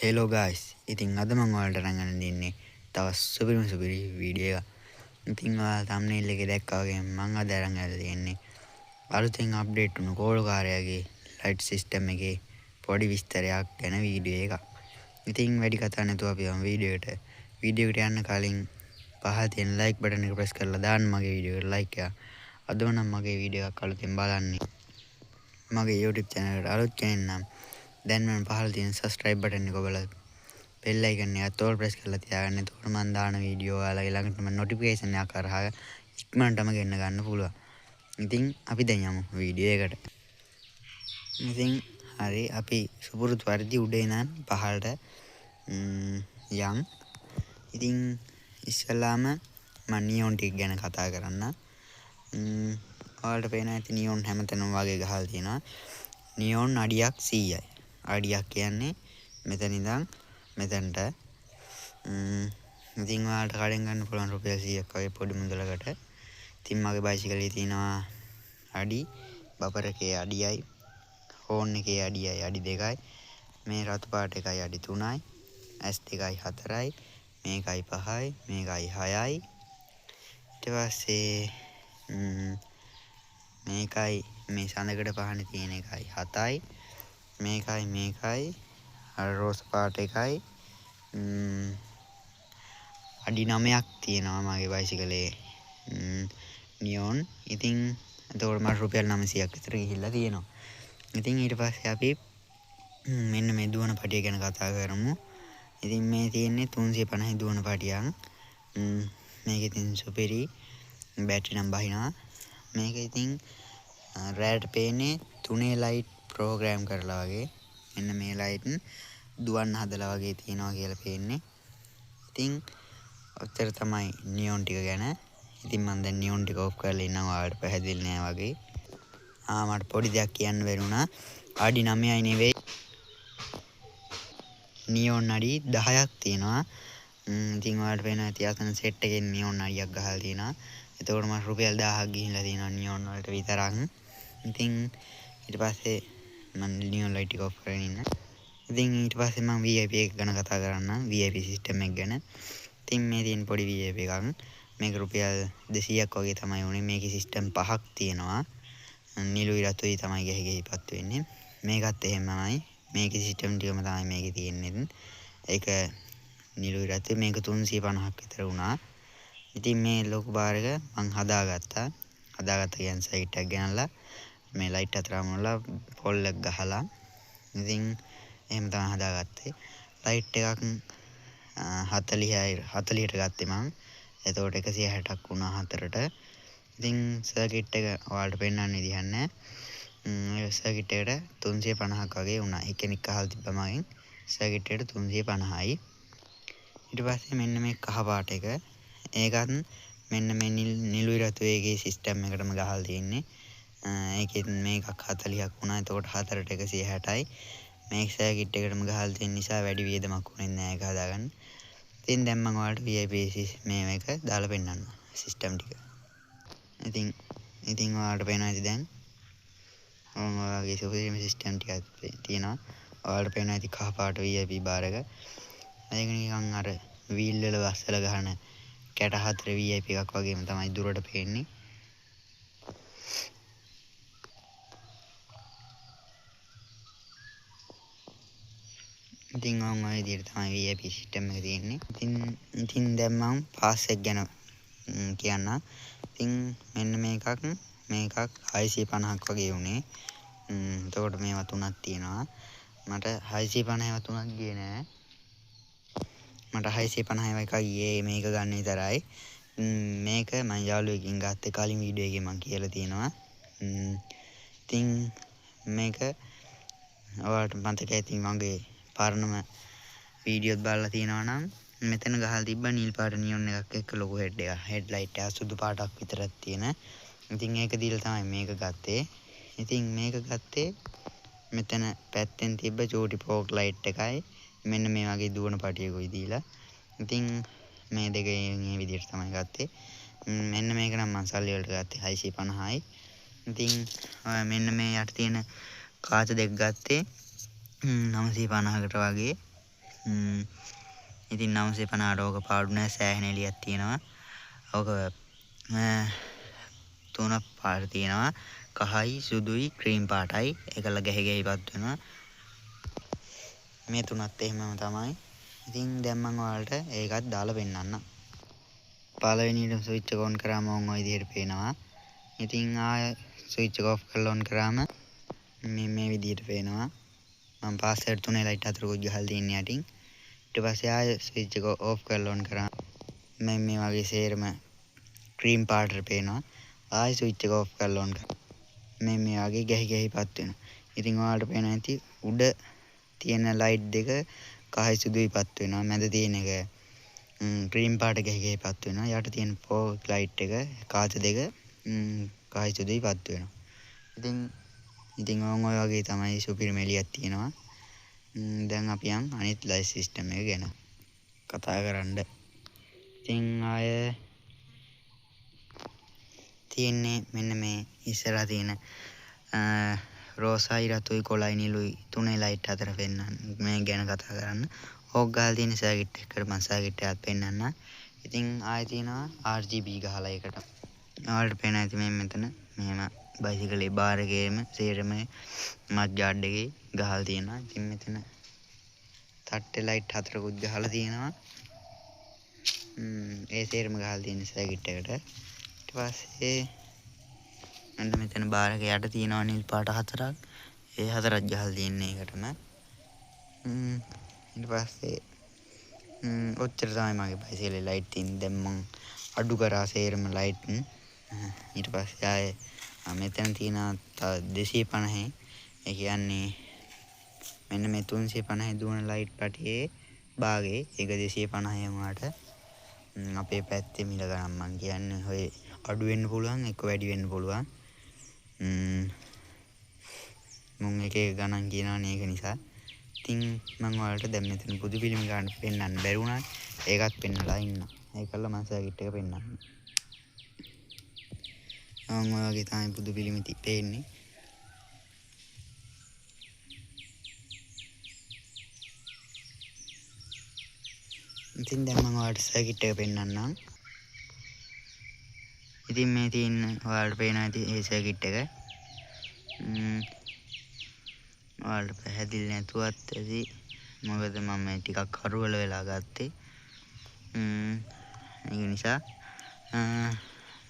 Hello guys, ඉතින් අද මම ඔයාලට අරන් යන්න ඉන්නේ තව සුපිරිම සුපිරි වීඩියෝ එකක්. ඉතින් ඔයාලා thumbnail එකේ දැක්කා වගේ මම අද අරන් ඇවිල්ලා තියෙන්නේ අලුතෙන් අප්ඩේට් වුණු කෝලුකාරයාගේ ලයිට් සිස්ටම් එකේ පොඩි විස්තරයක් ගැන වීඩියෝ එකක්. ඉතින් වැඩි කතා නැතුව අපි යමු වීඩියෝ එකට. වීඩියෝ එකට යන්න කලින් පහළ තියෙන ලයික් බටන් එක ප්‍රෙස් කරලා දාන්න මගේ වීඩියෝ එකට ලයික් එකක්. අදම නම් මගේ වීඩියෝ එකක් අලුතෙන් බලන්නේ මගේ YouTube channel එකට අලුත් කෙනෙක් නම් දැන් මම පහළ තියෙන subscribe button එක ඔබලා බෙල් icon එකත් ඕල් ප්‍රෙස් කරලා තියාගන්න. එතකොට මම දාන වීඩියෝ ඔයාලගේ ළඟටම නොටිෆිකේෂන් එකක් හරහා ඉක්මනටම ගෙන්න ගන්න පුළුවන්. ඉතින් අපි දැන් යමු වීඩියෝ එකට. ඉතින් හරි, අපි සුපුරුදු පරිදි උඩ ඉඳන් පහළට යන්. ඉතින් ඉස්සෙල්ලාම මම නියොන් ටික ගැන කතා කරන්න. ඔයාලට පේනවා ඇති නියොන් හැමතැනම වගේ ගහලා තියෙනවා. නියොන් අඩියක් 100යි. අඩියක් කියන්නේ මෙතන ඉඳන් මෙතනට. ඉතින් ඔයාලට කඩෙන් ගන්න පුළුවන් රුපියල් 100ක් වගේ පොඩි මුදලකට. ඉතින් මගේ බයිසිකලේ තියෙනවා අඩි, බපර් එකේ අඩියයි, හෝන් එකේ අඩියයි අඩි 2යි, මේ රතු පාට එකයි අඩි 3යි, ඇස් දෙකයි 4යි, මේකයි 5යි, මේකයි 6යි. ඊට පස්සේ මේකයි මේ සඳකඩ පහනේ තියෙන එකයි 7යි, මේකයි මේකයි අර රෝස පාට එකයි අඩි 9ක් තියෙනවා මගේ බයිසිකලේ නියොන්. ඉතින් එතකොට මට රුපියල් 900ක් විතර ගිහිල්ලා තියෙනවා. ඉතින් ඊට පස්සේ අපි මෙන්න මේ දුවන පටිය ගැන කතා කරමු. ඉතින් මේ තියෙන්නේ 350 දුවන පටියක්. මේක ඉතින් සුපිරි බැටරි නම් බහිනවා. මේක ඉතින් රෑට පේන්නේ තුනේ ලයිට් ප්‍රෝග්‍රෑම් කරලා වගේ. මෙන්න මේ ලයිට් දුවන්න හදලා වගේ තියෙනවා කියලා පේන්නේ. ඉතින් ඔච්චර තමයි නියොන් ටික ගැන. ඉතින් මම දැන් නියොන් ටික ඔෆ් කරලා ඉන්නම්, ඔයාලට පැහැදිලි නෑ වගේ. මට පොඩි දෙයක් කියන්න බැරි වුණා. අඩි 9යි නෙවෙයි, නියොන් අඩි 10ක් තියෙනවා. ඉතින් ඔයාලට පේනවා ඇති අතන සෙට් එකෙන් නියොන් අඩියක් ගහලා තියෙනවා. එතකොට මට රුපියල් 1000ක් ගිහිල්ලා තියෙනවා නියොන් වලට විතරක්. ඉතින් ඊට පස්සේ මම නියොන් ලයිට් ටික ඔෆ් කරගෙන ඉන්න. ඉතින් ඊට පස්සේ මම VIP එක ගැන කතා කරන්නම්, VIP system එක ගැන. ඉතින් මේ තියෙන පොඩි VIP එකක්. මේක රුපියල් 200ක් වගේ තමයි උනේ. මේකේ සිස්ටම් පහක් තියෙනවා. නිලුයි රතුයි තමයි ගැහි ගැහි පත් වෙන්නේ. මේකත් එහෙමමයි. මේකේ සිස්ටම් ටිකම තමයි මේකේ තියෙන්නේ. ඒක නිලුයි රතුයි. මේක 350ක් විතර වුණා. ඉතින් මේ ලොකු බාර් එක මං හදාගත්තා. හදාගත්තා කියන්නේ සයිට් එකක් ගෙනල්ලා මේ ලයිට් හතර අමුණලා පොල් එක ගහලා. ඉතින් එහෙම තමයි හදාගත්තේ. ලයිට් එකක් 40ට ගත්තේ මං. එතකොට 160ක් වුණා හතරට. ඉතින් සර්කිට් එක ඔයාලට පෙන්වන්න විදිහක් නෑ. ඒ සර්කිට් එකට 350ක් වගේ වුණා. එක්කෙනෙක් අහලා තිබ්බා මගෙන්. සර්කිට් එකට 350යි. ඊට පස්සේ මෙන්න මේ කහ පාට එක. ඒකත් මෙන්න මේ නිලුයි රතු ඒකේ සිස්ටම් එකටම ගහලා තියෙන්නේ. ඒකෙත් මේකක් 40ක් වුණා. එතකොට හතරට 160යි. මේ සර්කිට් එකටම ගහලා තියෙන නිසා වැඩි වියදමක් වුණේ නෑ ඒක හදාගන්න. ඉතින් දැන් මම ඔයාලට VIP මේ එක දාලා පෙන්නන්නම් සිස්ටම් ටික. ඉතින් ඔයාලට පේනවා ඇති දැන් ඔන්න ඔයාගේ සුපිරිම සිස්ටම් ටිකක් තියෙනවා. ඔයාලට පේනවා ඇති කහ පාට VIP bar එක. මේක නිකන් අර වීල් වල බස් වල ගහන කැට හතර VIP එකක් වගේම තමයි දුරට පේන්නේ. ඉතින් ඔන්න ඔය විදිහට තමයි VIP system එක තියෙන්නේ. ඉතින් දැන් මම පාස් එක ගැන කියන්නම්. ඉතින් මෙන්න මේකක් 650ක් වගේ වුණේ. එතකොට මේවා තුනක් තියෙනවා. මට 650 ඒවා තුනක් ගියේ නෑ. මට 650 ඒවා එකක් ගියේ මේක ගන්න විතරයි. මේක මං යාළුවෙක්ගෙන් ගත්තේ කලින් වීඩියෝ එකේ මං කියලා තියෙනවා. ඉතින් මේක ඔයාලට මතක ඇති මගේ පරණම වීඩියෝත් බලලා තියෙනවා නම් මෙතන ගහලා තිබ්බ නිල් පාට නියොන් එකක් එක්ක ලොකු හෙඩ් එකක්, හෙඩ් ලයිට් එකක් සුදු පාටක් විතරක් තියෙන. ඉතින් ඒක දීලා තමයි මේක ගත්තේ. ඉතින් මේක ගත්තේ මෙතන පැත්තෙන් තිබ්බ චූටි පෝක් ලයිට් එකයි මෙන්න මේ වගේ දුවන පටියකුයි දීලා. ඉතින් මේ දෙක මේ විදිහට තමයි ගත්තේ. මෙන්න මේක නම් මං සල්ලි වලට ගත්තේ 650යි. ඉතින් මෙන්න මේ යට තියෙන කාච දෙක ගත්තේ 950කට වගේ. ඉතින් 950ට ඕක පාඩු නෑ, සෑහෙන එළියක් තියෙනවා. ඕක තුනක් පාට තියෙනවා. කහයි සුදුයි ක්‍රීම් පාටයි. ඒකල ගැහි ගැහි පත් වෙනවා. මේ තුනත් එහෙමම තමයි. ඉතින් දැන් මම ඔයාලට ඒකත් දාලා පෙන්නන්නම්. පළවෙනියටම ස්විච් එක ඔන් කරාම ඔන් ඔය විදිහට පේනවා. ඉතින් ආය ස්විච් එක ඔෆ් කරලා ඔන් කරාම මේ විදිහට පේනවා. මම පාස්වර්ඩ් තුනේ ලයිට් හතරකුත් ගහලා තියෙන්නේ යටින්. ඊට පස්සේ ආය ස්විච් එක ඔෆ් කරලා ඔන් කරාම මේ වගේ සේරම ක්‍රීම් පාටට පේනවා. ආය ස්විච් එක ඔෆ් කරලා ඔන් කරා මේ වගේ ගැහි ගැහි පත් වෙනවා. ඉතින් ඔයාලට පේනවා ඇති උඩ තියෙන ලයිට් දෙක කහයි සුදුයි පත් වෙනවා. මැද තියෙන එක ක්‍රීම් පාට ගැහි ගැහි පත් වෙනවා. යට තියෙන ෆෝක් ලයිට් එක කාච දෙක කහයි සුදුයි පත් වෙනවා. ඉතින් ඔන් ඔය වගේ තමයි සුපිරිම එළියක් තියෙනවා. දැන් අපි යන් අනිත් ලයිට් සිස්ටම් එක ගැන කතා කරන්න. ඉතින් ආය තියෙන්නේ මෙන්න මේ ඉස්සරහා තියෙන රෝසයි රතුයි කොළයි නිලුයි තුනේ ලයිට් හතර පෙන්වන්න මේ ගැන කතා කරන්න. ඕක ගහලා තියෙන සර්කිට් එකකට මම සර්කිට් එකක් පෙන්වන්න. ඉතින් ආයෙ තියෙනවා RGB ගහලා ඒකට. ඔයාලට පේනවා ඇති මේ මෙතන මෙහෙම බයිසිකලේ බාර් එකේම සේරම මඩ් ගාඩ් එකේ ගහලා තියෙනවා. ඉතින් මෙතන තට්ටේ ලයිට් හතරකුත් ගහලා තියෙනවා. ඒ සේරම ගහලා තියෙන සර්කිට් එකට. ඊට පස්සේ මෙන්න මෙතන බාර් එක යට තියෙනවා නිල් පාට හතරක්. ඒ හතරක් ගහලා තියෙන්නේ ඒකටම. ඊට පස්සේ ඔච්චර තමයි මගේ බයිසිකලේ ලයිට් තියෙන්නේ. දැන් මං අඩු කරා සේරම ලයිට්. ඊට පස්සේ ආයේ මෙතන තියෙනවා තව 250. ඒ කියන්නේ මෙන්න මේ 350 දුවන ලයිට් පටියේ භාගේ ඒක 250 වුණාට අපේ පැත්තේ මිල ගණන් මං කියන්නේ ඔය අඩු වෙන්න පුළුවන් එක්ක වැඩි වෙන්න පුළුවන්. මුන් එක එක ගණන් කියනවනේ ඒක නිසා. ඉතින් මං ඔයාලට දැන් මෙතන බුදු පිළිම ගන්න පෙන්වන්න බැරි වුණා. ඒකත් පෙන්නලා ඉන්න. ඒකල්ල මං සර්කිට් එක පෙන්නන්න. මං ඔය වගේ තමයි බුදු පිළිම පේන්නේ. ඉතින් දැන් මං ඔයාලට සර්කිට් එක පෙන්නන්නම්. ඉතින් මේ තියෙන ඔයාලට පේනවා ඇති ඒ සර්කිට් එක. ඔයාලට පැහැදිලි නැතුවත් ඇති. මොකද මම මේ ටිකක් කරුවල වෙලා ගත්තේ. ඒක නිසා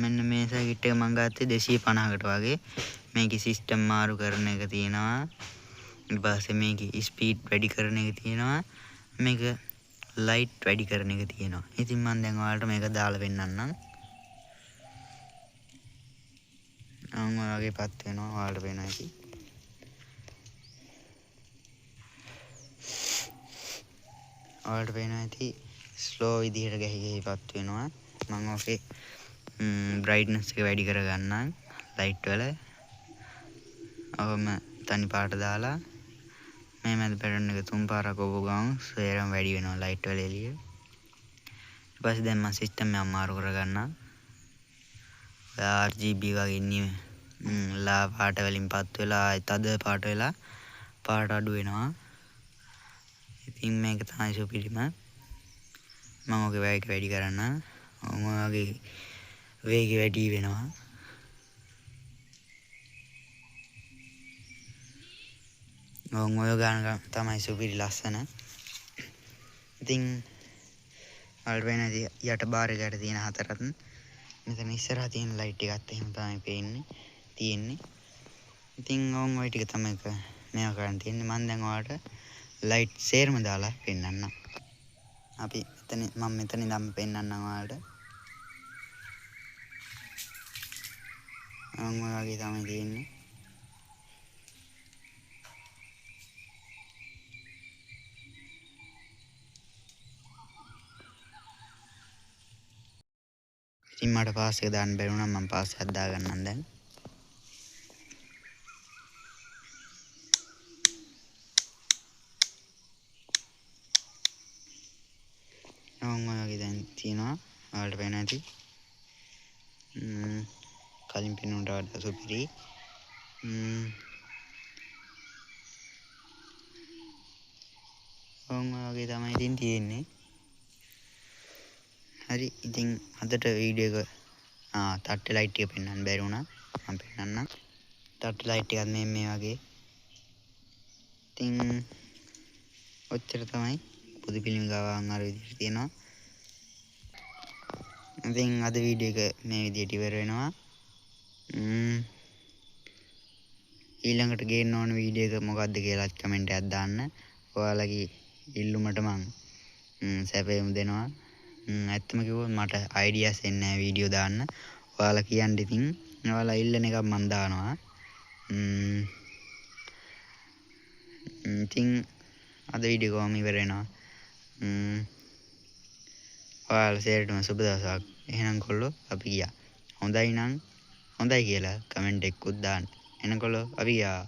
මෙන්න මේ සර්කිට් එක මං ගත්තේ 250කට වගේ. මේකේ සිස්ටම් මාරු කරන එක තියෙනවා. ඊට පස්සේ මේකේ ස්පීඩ් වැඩි කරන එක තියෙනවා. මේක ලයිට් වැඩි කරන එක තියෙනවා. ඉතින් මං දැන් ඔයාලට මේක දාලා පෙන්නන්නම්. අන් ඔය වගේ පත් වෙනවා ඔයාලට පේනවා ඇති. ඔයාලට පේනවා ඇති ස්ලෝ විදිහට ගැහි ගැහි පත් වෙනවා. මං ඔකේ බ්‍රයිට්නස් එක වැඩි කරගන්නම් ලයිට් වල. ඔහොම තනි පාට දාලා මේ මැද පැටර්න් එක තුන් පාරක් ඔබ ගමන් සේරම වැඩි වෙනවා ලයිට් වල එළිය. ඊට පස්සේ දැන් මං සිස්ටම් එක මාරු කරගන්නම්. RGB වගේ ලා පාට වලින් පත් වෙලා ආයෙ තද පාට වෙලා පාට අඩු වෙනවා. ඉතින් මේක තමයි සුපිරිම. මම ඔගේ වේගය වැඩි කරන්න. ඔහොම වගේ වේගය වැඩි වෙනවා. ඔහොම ඔය ගාන තමයි සුපිරි ලස්සන. ඉතින් ඔයාලට පේන ඇති යට බාර් එක යට තියෙන හතරත් මෙතන ඉස්සරහා තියෙන ලයිට් එකත් එහෙම තමයි පේන්නේ තියෙන්නේ. ඉතින් ඕන් ඔය ටික තමයි මේවා කරන්න තියෙන්නේ. මං දැන් ඔයාලට ලයිට් සේරම දාලා පෙන්නන්නම්. අපි මෙතන මම මෙතන ඉඳන්ම පෙන්නන්නම් ඔයාලට. ඕන් ඔය වගේ තමයි තියෙන්නේ. ඉතින් මට පාස් එක දාන්න බැරි වුණා. මම පාස් එකක් දාගන්නම් දැන්. ඔන් ඔය වගේ දැන් තියෙනවා. ඔයාලට පේනවා ඇති. කලින් පෙන්නුවට වඩා සුපිරි. ඔන් ඔය වගේ තමයි ඉතින් තියෙන්නේ. හරි ඉතින් අදට වීඩියෝ එක තට්ටේ ලයිට් එක පෙන්වන්න බැරි වුණා. මම පෙන්වන්නම්. තට්ටේ ලයිට් එකත් මේ වගේ. ඉතින් ඔච්චර තමයි බුදු පිළිම ගාව අර විදිහට තියෙනවා. ඉතින් අද වීඩියෝ එක මේ විදිහට ඉවර වෙනවා. ඊළඟට ගේන්න ඕන වීඩියෝ එක මොකද්ද කියලාත් කමෙන්ට් එකක් දාන්න. ඔයාලගේ ඉල්ලුමට මං සැපයුම් දෙනවා. ඇත්තම කිව්වොත් මට අයිඩියාස් එන්නේ නැහැ වීඩියෝ දාන්න. ඔයාලා කියන්න ඉතින් ඔයාලා ඉල්ලන එකක් මං දානවා. ඉතින් අද වීඩියෝ කොහොම ඉවර වෙනවා. ඔයාලා සේරටම සුබ දවසක්. එහෙනම් කොල්ලෝ අපි ගියා. හොඳයි නම් හොඳයි කියලා කමෙන්ට් එකකුත් දාන්න. එහෙනම් කොල්ලෝ අපි ගියා.